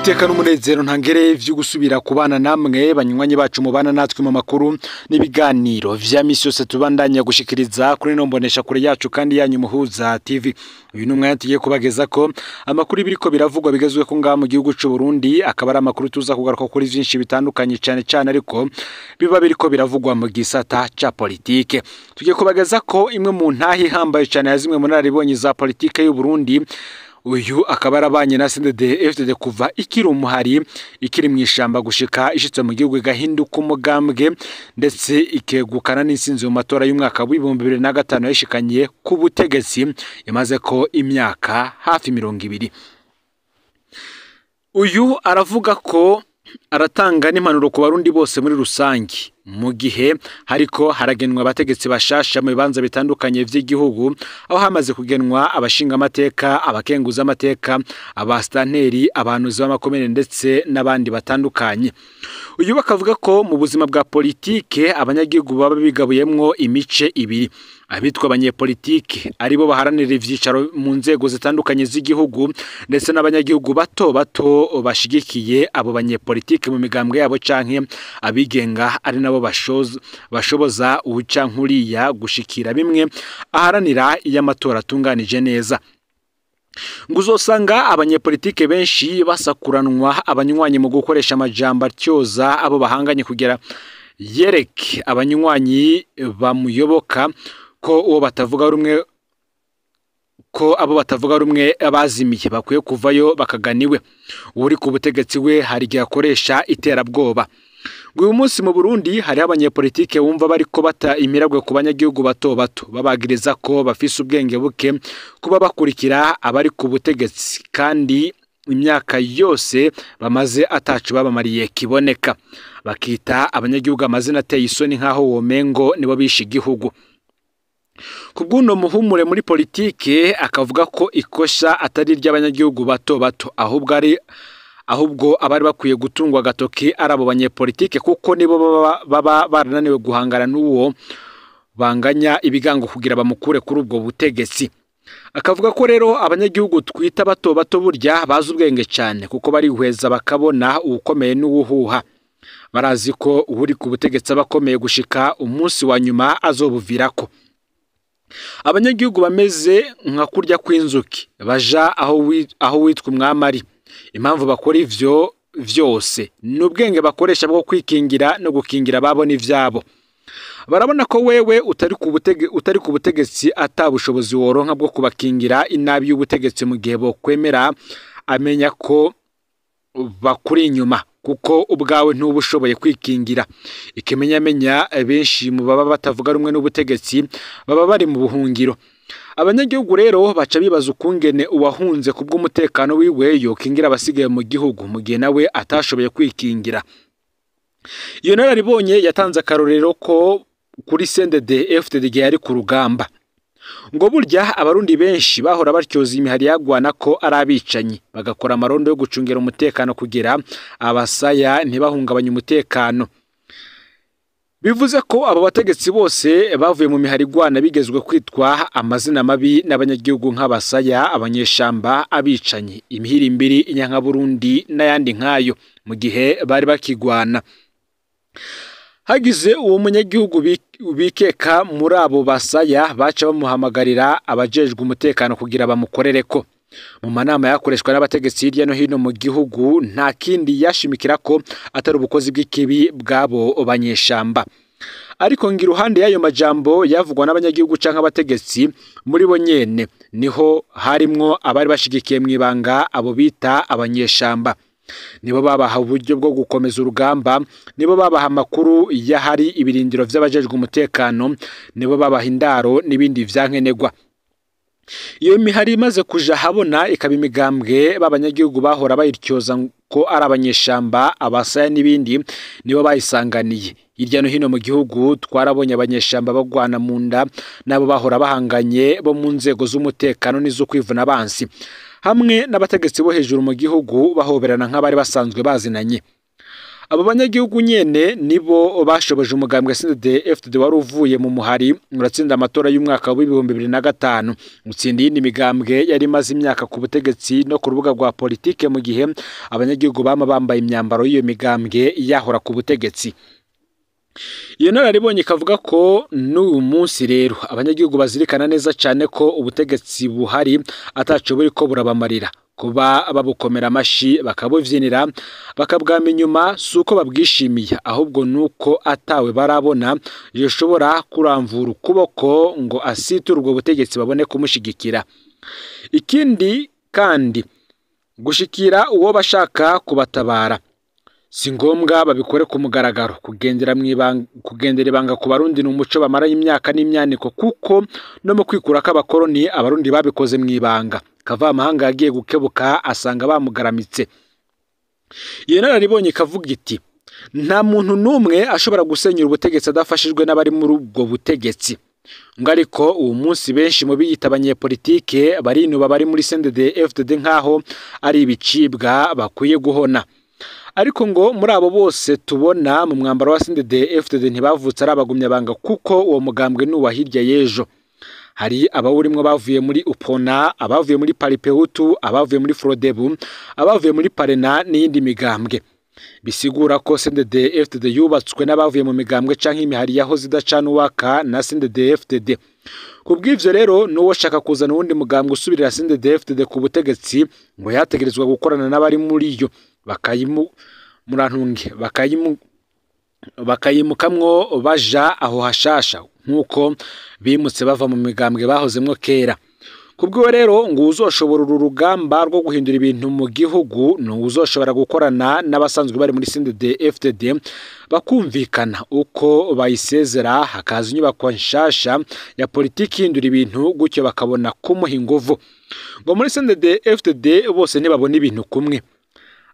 Niteka n'umunezero ntangere vyo gusubira kubana namwe banywanyi bacu mubana natwe mu makuru n'ibiganiro vya misi yose tubandanya gushikiriza kuri no mbonesha kure yacu kandi yanyu Muhuza TV. Uyu ni umwanya tugiye kubageza ko amakuru biriko biravugwa bigezwe ko ngaha mu gihugu c'u Burundi, akaba ari amakuru tuza kugaruka kuri vyinshi bitandukanye cyane cyane ariko biba biriko biravugwa mu gisata ca politike. Tugiye kubageza ko imwe mu ntahi ihambaye cyane ya zimwe mu nararibonye za politike y'u Burundi. Uyu akaba arabanye na CNDD-FDD kuva ikiri umuhari ikiri mu ishamba gushika ishitse mu gihugu igahinduka umugambwe ndetse ikegukana n'insinzi mu matora y'umwaka w'2005 yashikanye ku butegetsi imaze ko imyaka hafi 20. Uyu aravuga ko aratanga n'impanuro ku barundi bose muri rusangi mu gihe hariko haragenwa abategetsi bashasha mu bibanza bitandukanye vy'igihugu, aho hamaze kugenwa abashinga amateka, abakenguza amateka, abastanteri, abahanuzi b'amakomine ndetse n'abandi batandukanye. Uyu bakavuga ko mu buzima bwa politike abanyagihugu baba bigabuyemwo imice ibiri: abitwa abanyepolitike aribo baharanira ivyicaro mu nzego zitandukanye z'igihugu, ndetse n'abanyagihugu bato bato bashigikiye abo banyepolitike mu migambwe yabo canke abigenga ari nabo bashoboza uwuca nkuriya gushikira bimwe aharanira iyo amatora atunganije neza. Ngo uzosanga abanyepolitike benshi basakuranwa abanywanyi mu gukoresha amajambo atyoza abo bahanganye kugira yereke abanywanyi bamuyoboka ko uwo batavuga rumwe ko abo batavuga rumwe bazimiye bakwiye kuvayo bakaganiwe. Uri ku butegetsi we hari igihe akoresha iterabwoba. Uyu munsi mu Burundi hari abanyepolitike wumva bariko bata imiragwe ku banyagihugu bato bato babagiriza ko bafise ubwenge buke kuba bakurikira abari ku butegetsi kandi imyaka yose bamaze atacu babamariye kiboneka, bakita abanyagihugu amazina ateye isoni nkaho womengo nibo bishe igihugu. Kubw'uno muhumure muri politike akavuga ko ikosha atari ry'abanyagihugu bato bato ahubwo ari ahubwo abari bakwiye gutungwa agatoki ari abo banyepolitike, kuko nibo baba barananiwe guhangana n'uwo banganya ibigango kugira bamukure kuri ubwo butegetsi. Akavuga ko rero abanyagihugu twita bato bato burya bazi ubwenge cyane kuko barihweza bakabona uwukomeye n'uwuhuha. Barazi ko uwuri ku butegetsi aba akomeye gushika umunsi wa nyuma azobuvirako. Abanyagihugu bameze nka kurya kw'inzuki baja aho witwa umwami ari. Impamvu bakora ivyo vyose ni ubwenge bakoresha bwo kwikingira no gukingira ababo n'ivyabo. Barabona ko wewe utari ku butegetsi ata bushobozi woronka bwo kubakingira inabi y'ubutegetsi mu gihe bokwemera amenya ko bakuri inyuma, kuko ubwawe ntubushoboye kwikingira. Ikimenyamenya benshi mu baba batavuga rumwe n'ubutegetsi baba bari mu buhungiro. Abanyagihugu rero baca bibaza ukungene uwahunze kubw'umutekano wiwe yokingira abasigaye mu gihugu mu gihe nawe atashoboye kwikingira. Iyo nararibonye yatanze akarorero ko kuri CNDD-FDD igihe yari ku rugamba. Ngo burya abarundi benshi bahora batyoza imihari yagwana ko ari abicanyi, bagakora amarondo yo gucungera umutekano kugira abasaya ntibahungabanye umutekano. Bivuze ko abo bategetsi bose bavuye mu mihari igwana bigezwe kwitwa amazina mabi n'abanyagihugu nk'abasaya, abanyeshamba, abicanyi, imihirimbiri, inyankaburundi n'ayandi nkayo mu gihe bari bakigwana. Hagize uwo munyagihugu bikeka muri abo basaya baca bamuhamagarira abajejwe umutekano kugira bamukorereko. Mu manama yakoreshwa n'abategetsi hirya no hino mu gihugu nta kindi yashimikira ko atari ubukozi bw'ikibi bw'abo banyeshamba. Ariko ngo iruhande y'ayo majambo yavugwa n'abanyagihugu canke abategetsi muri bo nyene niho harimwo abari bashigikiye mw'ibanga abo bita abanyeshamba. Nibo babaha uburyo bwo gukomeza urugamba, nibo babaha amakuru y'ahari ibirindiro vy'abajejwe umutekano, nibo babaha indaro n'ibindi vyankenerwa. Iyo mihari imaze kuja habona ikaba imigambwe b'abanyagihugu bahora bayityoza ko ari abanyeshamba, abasaya n'ibindi, nibo bayisanganiye. Hirya no hino mu gihugu twarabonye abanyeshamba bagwana mu nda nabo bahora bahanganye bo mu nzego z'umutekano n'izo kwivuna abansi, hamwe n'abategetsi bo hejuru mu gihugu bahoberana nk'abari basanzwe bazinanye. Abo banyagihugu nyene nibo bashoboje umugambwe CNDD-FDD wari uvuye mu muhari uratsinda amatora y'umwaka w'2005, utsinda iyindi migambwe yari imaze imyaka ku butegetsi no ku rubuga rwa politike, mu gihe abanyagihugu bama bambaye imyambaro y'iyo migambwe yahora ku butegetsi. Iyo nararibonye ikavuga ko n'uyu munsi rero abanyagihugu bazirikana neza cyane ko ubutegetsi buhari ataco buriko burabamarira. Kuba babukomera amashi bakabuvyinira bakabwama inyuma si uko babwishimiye, ahubwo nuko atawe barabona yoshobora kuramvura ukuboko ngo asiture ubwo butegetsi babone kumushigikira. Ikindi kandi, gushikira uwo bashaka kubatabara si ngombwa babikore ku mugaragaro. Kugendera mw'ibanga, kugendera ibanga ku Barundi ni umuco bamaranye imyaka n'imyaniko, kuko no mu kwikura kw'abakoroni Abarundi babikoze mw'ibanga. Kavamahanga yagiye gukebuka asanga bamugaramitse. Iyo nararibonye ikavuga iti nta muntu n'umwe ashobora gusenyura ubutegetsi adafashijwe n'abari muri ubwo butegetsi. Ngo ariko uwo munsi benshi mu biyita abanyepolitike barinuba bari muri CNDD-FDD nkaho ari ibicibwa bakwiye guhona. Ariko ngo muri abo bose tubona mu mwambaro wa CNDD-FDD ntibavutse ari abagumyabanga, kuko uwo mugambwe ni uwa hirya y'ejo. Hari abawurimwo bavuye muri UPONA, abavuye muri Paripehutu, abavuye muri Frodebu, abavuye muri Parena n'iyindi migambwe. Bisigura ko CNDD-FDD yubatswe n'abavuye mu migambwe canke imihari yahoze idacana uwaka na CNDD-FDD. Kubw'ivyo rero, n'uwo shaka kuzana uwundi mugambwe usubirira CNDD-FDD ku butegetsi ngo yategerezwa gukorana n'abari muri yo, bakayimu murantunge bakayimu bakayimukamwo baja aho hashasha, nk'uko bimutse bava mu migambwe bahozemwo kera. Kubwiwe rero ngo uzoshobora uru rugamba rwo guhindura ibintu mu gihugu ni uzoshobora gukorana n'abasanzwe bari muri CNDD-FDD, bakumvikana uko bayisezera, hakaza inyubako nshasha ya politiki ihindura ibintu, gutyo bakabona kumuha inguvu. Ngo muri CNDD-FDD bose ntibabona ibintu kumwe,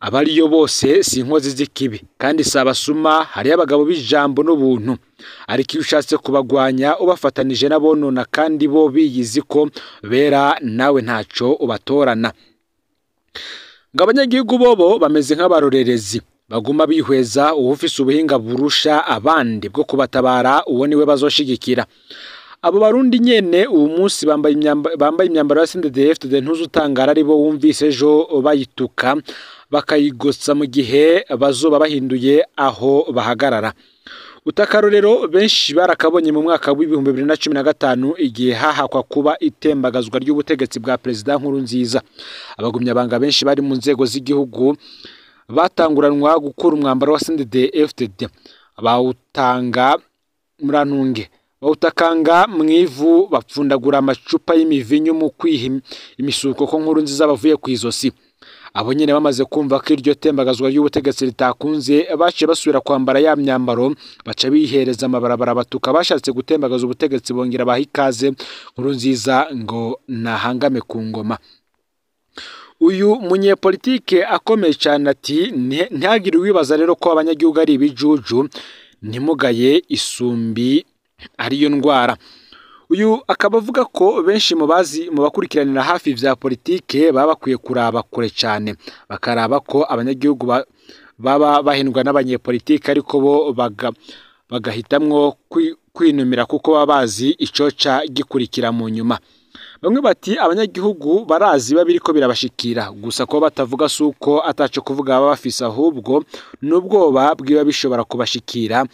abariyo bose si inkozi z'ikibi kandi si abasuma, hariyo abagabo b'ijambo n'ubuntu. Ariko iyo ushatse kubagwanya ubafatanije n'abonona kandi bo biyizi ko bera, nawe ntaco ubatorana. Ngo abanyagihugu bobo bameze nk'abarorerezi baguma bihweza uwufise ubuhinga burusha abandi bwo kubatabara, uwo niwe bazoshigikira. Abo Barundi nyene uwu munsi bambaye imyambaro ya CNDD-FDD, ntuzutangara ari bo wumvise ejo bayituka bakayigotsa mu gihe bazoba bahinduye aho bahagarara. Utakarorero benshi barakabonye mu mwaka w'2015 igihe hahakwa kuba itembagazwa ry'ubutegetsi bwa Perezida Nkurunziza. Abagumyabanga benshi bari mu nzego z'igihugu batanguranwa gukura umwambaro wa CNDD-FDD, bawutanga murantunge bawutakanga mwivu, bapfundagura amacupa y'imivinyu mu kwiha imisuko ko Nkurunziza bavuye ku izosi. Abo nyene bamaze kumva ko iryo tembagazwa ry'ubutegetsi ritakunze, baciye basubira kwambara ya myambaro, baca bihereza amabarabara batuka bashatse gutembagaza ubutegetsi, bongera baha ikaze Nkurunziza ngo nahangame ku ngoma. Uyu munyepolitike akomeye cyane ati ntihagire uwibaza rero ko abanyagihugu ari ibijuju, ntimugaye isumbi ariyo ndwara. Uyu akaba avuga ko benshi mu bazi mu bakurikiranira hafi vya politike baba bakwiye kuraba kure cyane, bakaraba ko abanyagihugu baba bahendwa n'abanyepolitike, ariko bo bagahitamwo kwinumira kuko baba bazi icoca gikurikira mu nyuma. Bamwe bati abanyagihugu barazi babiriko birabashikira, gusa ko batavuga suko ataco kuvuga baba bafise, ahubwo n'ubwoba bwiba bishobora kubashikira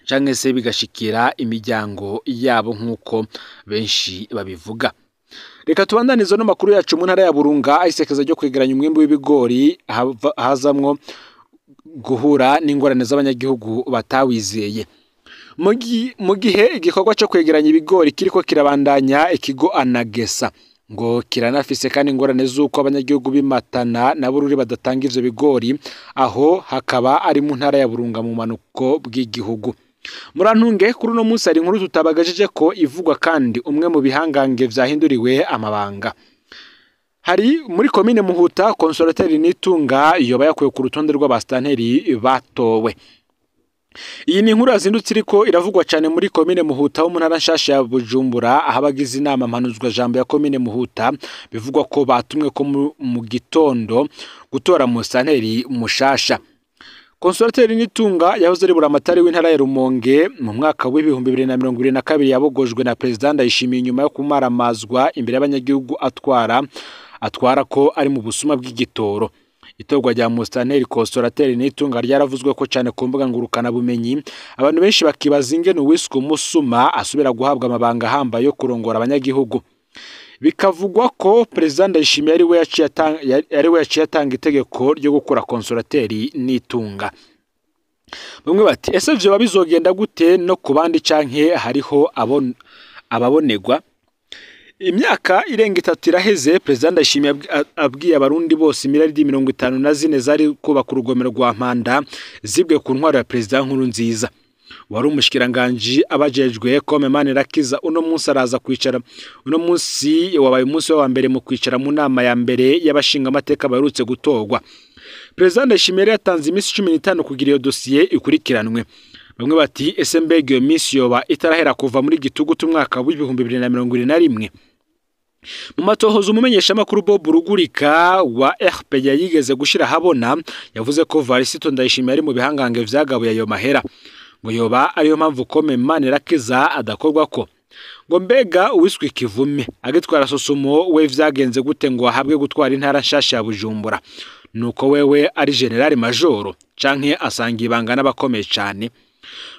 canke se bigashikira imiryango yabo nk'uko benshi babivuga. Reka tubandanize no makuru yacu mu ntara ya Burunga, ahisekeza ryo kwegeranya umwimbu w'ibigori hazamwo guhura n'ingorane z'abanyagihugu batawizeye. Mu gihe igikorwa cyo kwegeranya ibigori kiriko kirabandanya, ikigo Anagesa ngo kiranafise kandi ingorane z'uko abanyagihugu b'imatana na Bururi badatanga ivyo bigori, aho hakaba ari mu ntara ya Burunga mu manuko bw'igihugu. Murantunge kuri uno munsi hari inkuru tutabagajeje ko ivugwa kandi umwe mu bihangange vyahinduriwe amabanga. Hari muri komine Muhuta, konsolateri Nitunga yoba yakuwe ku rutonde rw'abastanteri batowe. Iyi ni inkuru yazindutse iriko iravugwa cyane muri komine Muhuta ho mu ntara nshasha ya Bujumbura, aho abagize inama mpanuzwa jambo ya komine Muhuta bivugwa ko batumwe ko mu gitondo gutora musanteri mushasha. Consolateur Nitunga yahoze ari buramatari w'intara ya Rumonge mu mwaka w'2022 yabogojwe na President Ndayishimiye nyuma yo kumaramazwa imbere y'abanyagihugu atwara ko ari mu busuma bw'igitoro. Itorwa rya Mustanteri Consolateur Nitunga ryaravuzwe ko cyane ku mbuga ngurukana bumenyi, abantu benshi bakibaza ingene uwiswe umusuma asubira guhabwa amabanga ahambaye yo kurongora abanyagihugu. Bikavugwa ko President Ndayishimiye ari we yaciye atanga itegeko ryo gukura Consolateur Nitunga. Bamwe bati ese vyoba bizogenda gute no ku bandi canke hariho ababonegwa? Imyaka irenga 3 iraheze President Ndayishimiye abwiye abarundi bose imiraridi 54 zari kubaka urugomero rwa Mpanda zibwe ku ntwaro ya President Nkurunziza. Wari umushikiranganje abajejwe Kome Manirakiza uno munsi araza kwicara. Uno munsi wabaye umunsi wa mbere mu kwicara mu nama ya mbere y'abashinga amateka baherutse gutorwa. President Ndayishimiye yatanze iminsi 15 kugira iyo dosiye ikurikiranwe. Bamwe bati ese mbega iyo minsi yoba itarahera kuva muri gitugutu umwaka w'2021. Mu matohoza umumenyeshamakuru Bob Rugurika wa RPA yigeze gushira habona yavuze ko Varisito Ndayishimiye ari mu bihangange vyagabuye ayo mahera, ngo yoba ariyo mpamvu Kome Manirakiza adakorwa ko. Ngo mbega uwiswe Kivume agitwara Sosumo we vyagenze gute ngo ahabwe gutwara intara nshasha ya Bujumbura, nuko wewe ari general majoro canke asanga ibanga n'abakomeye cane?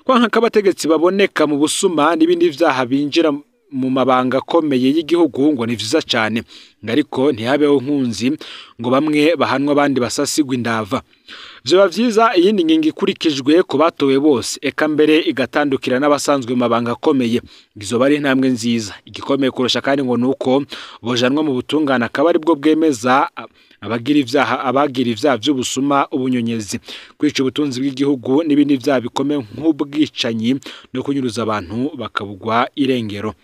Kwanka kabategetsi baboneka mu busuma n'ibindi vyaha binjira mu mabanga akomeye y'igihugu ngo ni vyiza cane, ariko ntihabeho nkunzi ngo bamwe bahanwa abandi basasigwa indava. Vyoba vyiza iyindi ngingo ikurikijwe ku batowe bose, eka mbere igatandukira n'abasanzwe mu mabanga akomeye. Izoba ari intambwe nziza. Igikomeye kurusha kandi ngo nuko bojanwa mu butungane akaba aribwo bwemeza abagira ivyaha vy'ubusuma, ubunyonyezi, kwica ubutunzi bw'igihugu n'ibindi vyaha bikomeye nk'ubwicanyi no kunyuruza abantu bakabugwa irengero.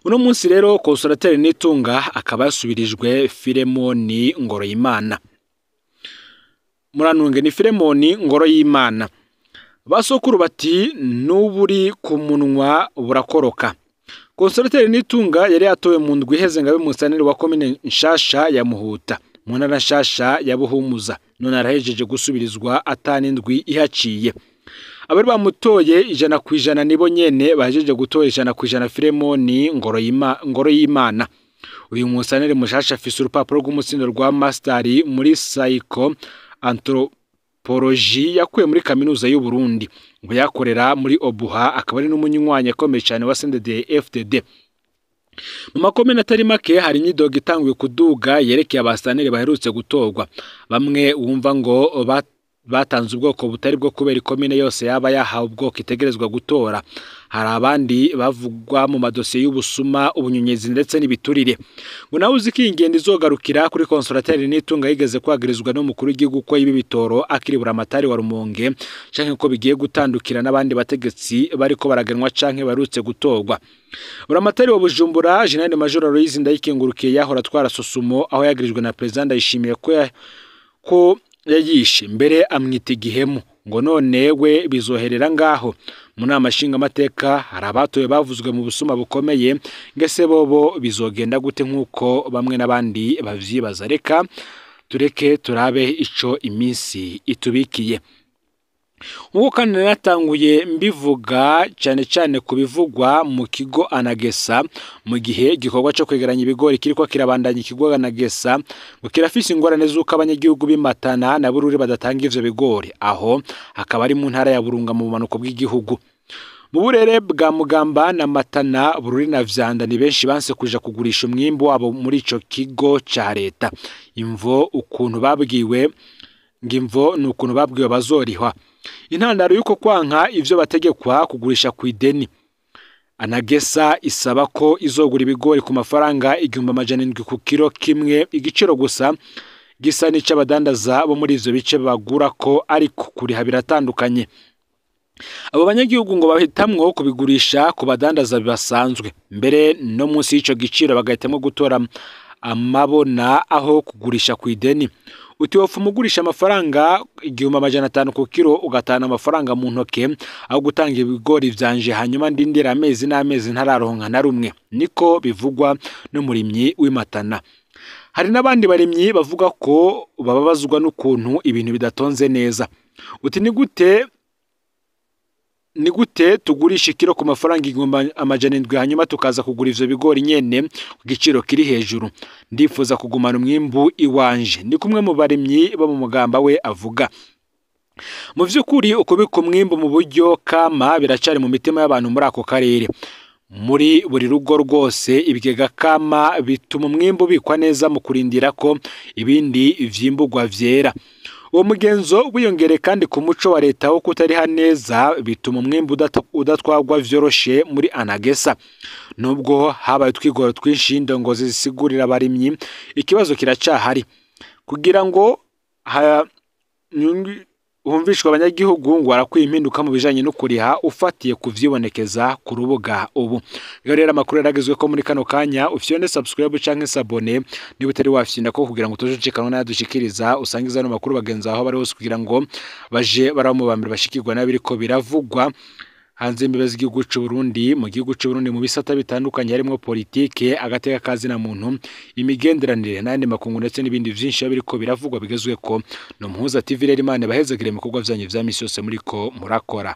Uno munsi rero Consolateur Nitunga akaba yasubirijwe Filemoni Ngoroyimana. Muranunge ni Filemoni Ngoroyimana. Basokuru bati nuburi ku munwa burakoroka. Consolateur Nitunga yari atowe mu ndwi iheze ngabe musanire wa komine nshasha ya Muhuta, mu ntara nshasha ya Buhumuza, none arahejeje gusubirizwa atanindwi ihaciye. Abari bamutoye 100% nibo nyene bahejeje gutora 100% Filemoni Ngoroyimana. Uyu musanire mushasha afise urupapuro rw'umutsindo rwa master muri psycho anthropologie yakuye muri kaminuza y'u Burundi, ngo yakorera muri Obuha, akaba ari n'umunywanyi akomeye cyane wa CNDD-FDD. Mu makomine atari make hari imyidogo itanguye kuduga yerekeye abasanire baherutse gutorwa. Bamwe wumva ngo batanze ubwoko butari bwo kubera ikomine yose yaba yahawe ubwoko itegerezwa gutora. Hari abandi bavugwa mu madosiye y'ubusuma, ubunyonyezi ndetse n'ibiturire. Ngo nawe uzi ko iyi ngendo izogarukira kuri Consolateur Nitunga yigeze kwagirizwa n'umukuru w'igihugu ko yiba ibitoro akiri buramatari wa Rumonge, canke ko bigiye gutandukira n'abandi bategetsi bariko baragenwa canke barutse gutorwa. Buramatari wa Bujumbura General Major Aloys Ndayikengurukiye yahora atwara Sosumo, aho yagirijwe na President Ndayishimiye ko yayishe mbere amwita igihemu, ngo none we bizoherera ngaho. Mu nama nshingamateka hari abatowe bavuzwe mu busuma bukomeye, ngese bobo bizogenda gute nkuko bamwe n'abandi bavyibaza? Reka tureke turabe ico iminsi itubikiye. Nkuko kandi natanguye mbivuga cyane cyane ku bivugwa mu kigo Anagesa, mu gihe igikorwa cyo kwegeranya ibigori kiriko kirabandanya ikigo Anagesa ngo kirafise ingorane z'uko abanyagihugu b'imatana na Bururi badatanga ivyo bigori, aho hakaba ari mu ntara ya Burunga mu bumanuko bw'igihugu. Mu burere bwa Mugamba na Matana, Bururi na Vyanda ni benshi banse kuja kugurisha umwimbu wabo muri ico kigo ca leta. Imvo ukuntu babwiwe ngimvo ni ukuntu babwiwe bazorihwa. Intandaro yuko kwanka ivyo bategekwa kugurisha ku ideni. Anagesa isaba ko izogura ibigori ku mafaranga 1700 ku kiro kimwe, igiciro gusa gisa n'ic'abadandaza bo muri ivyo bice bagura ko, ariko kuriha biratandukanye. Abo banyagihugu ngo bahitamwo kubigurisha ku badandaza basanzwe, mbere no munsi y'ico giciro bagahitamwo gutora amabona aho kugurisha ku ideni. Uti wofu mugurisha amafaranga 1500 ku kiro ugatana amafaranga mu ntoke aho gutanga ibigori vyanje, hanyuma ndindira amezi n'amezi ntararonka na rumwe, niko bivugwa n'umurimyi w'imatana. Hari n'abandi barimyi bavuga ko bababazwa n'ukuntu ibintu bidatonze neza. Uti ni gute tugurisha ikiro ku mafaranga 1700, hanyuma tukaza kugura ivyo bigori nyene ku giciro kiri hejuru? Ndifuza kugumana umwimbu iwanje. Ni kumwe mu barimyi bo mu Mugamba we avuga. Mu vy'ukuri, ukubika umwimbu mu buryo kama biracari mu mitima y'abantu muri ako karere. Muri buri rugo rwose, ibigega kama bituma umwimbu ubikwa neza mu kurindira ko ibindi vyimburwa vyera. Uwo mugenzo wiyongere kandi ku muco wa leta wo kutariha neza, bituma umwimbu udatwagwa vyoroshe muri ANAGESSA. Nubwo habaye utwigoro twinshi, indongozi zisigurira abarimyi, ikibazo kiracahari. Kugira ngo humvishwe abanyagihugu ngo harakwiye impinduka mu bijanye no kuriha, ufatiye kuvyibonekeza ku rubuga ubu. Rero amakuru yaragezwe ko muri kano kanya, ufyonde subscribe canke s'abonner niba utari wafyinda ko, kugira ngo utoje n'ayadushikiriza. Usangiza ano makuru bagenzi aho bari hose, kugira ngo baje baraba mu bambere bashikirwa n'abiriko biravugwa hanze y'imbibe z'igihugu c'u Burundi, mu gihugu c'u Burundi, mu bisata bitandukanye harimwo politike, agateka kazina muntu, imigenderanire n'ayandi makungu, ndetse n'ibindi vyinshi biba biriko biravugwa bigezweko. No Muhuza TV rero, Imana ibahezagire mu bikorwa vyanyu vya misi yose muriko murakora.